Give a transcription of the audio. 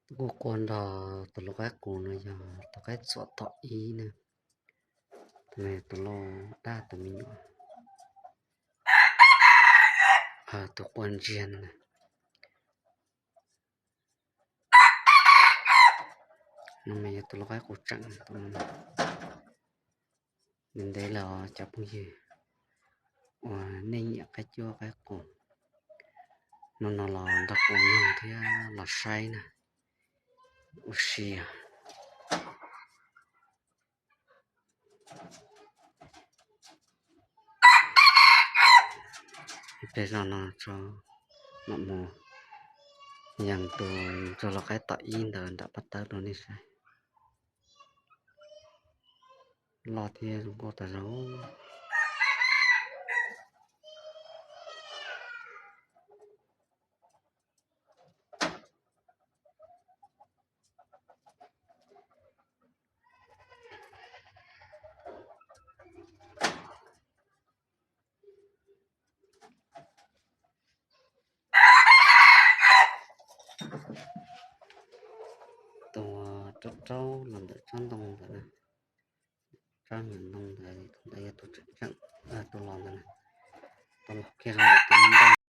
Kuv qua nrog tus lau qaib qus no yog tus qaib txuam tom ib na, tus no yog tus lau dab tus me nyuam, tus qua ntsiag no na. No mas yog tus lau qaib qus tseem tus no. Ntev ntev lawm os cov phooj ywg uas nej nyiam qaib cuab qaib qus, hnub no los nrog kuv mloog thiab los saib na, ua si os. Peb zaum no tso mam mus yees tus ntsuag lau qaib tom ib ntawd nram pob tawb rau nej saib. Loj thiab zoo nkauj tas zog. Tus rau rau los ntawm tsob ntoo ntawd na, tsob nyuam ntoo ntawd, tus ntawd yog tus tseem tseem, tus los ntawd na, tus los kiag los ntawm tus ntoo.